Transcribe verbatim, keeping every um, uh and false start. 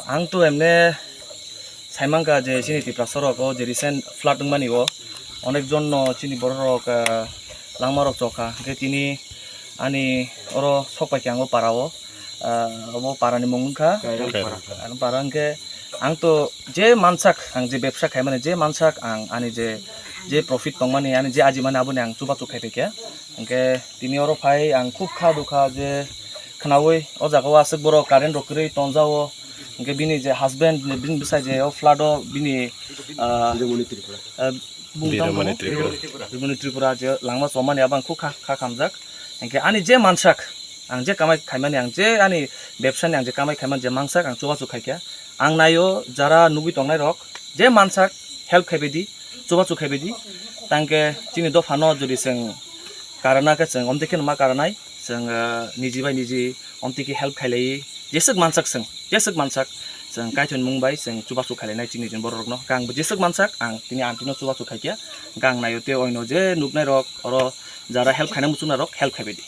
Ang to emne saimangka je chini Tiprasa rok o je recent flood wngmani o onek jon no chini borok rok, ah, langma rok chokha. Hingke tini ani oro sok pai khe ang o para o, ah, obo para ni mung wngkha. Kairang para. Kairang para hingke ang to je mansak ang je bebsa khaimani je mansak ang ani je, je profit tongmani ani je ajimani aboni ang chubachu khai pai khe. Hingke tini oro phai ang khub kha dukha je khnaui o jaga o aswk borok current rok kwrwi tonjao. Hingke bini je husband, bini bwsai je o flood o bini, ah, Biromoni Tripura. Ah, bung tamo Biromoni Tripura. Biromoni Tripura je langma chomani abang khub kha, kha khamjak. Hingke ani je mansak, ang je kamai khaimani, ang je ani bebsani, ang je kamai khaimani je mansak, ang chubachu khaikha. Ang naio jara nugui tongnai rok, je mansak help khaibai di, chubachu khaibai di. Tangke chini dophano jodi chwng karana khe chwng omtwi kheno ma karanai, chwng, ah, niji bai niji omtwi khe help khailai, jeswk mansak chwng, jeswk mansak chwng kaithon mung bai chwng chubachu khailainai chini jin borok rokno. Khe ang bo jeswk mansak ang tini aunty no chubachu khaikha, khe ang naio tei oino je nuknai rok oro jara help khaina muchungnai rok help khaibai di.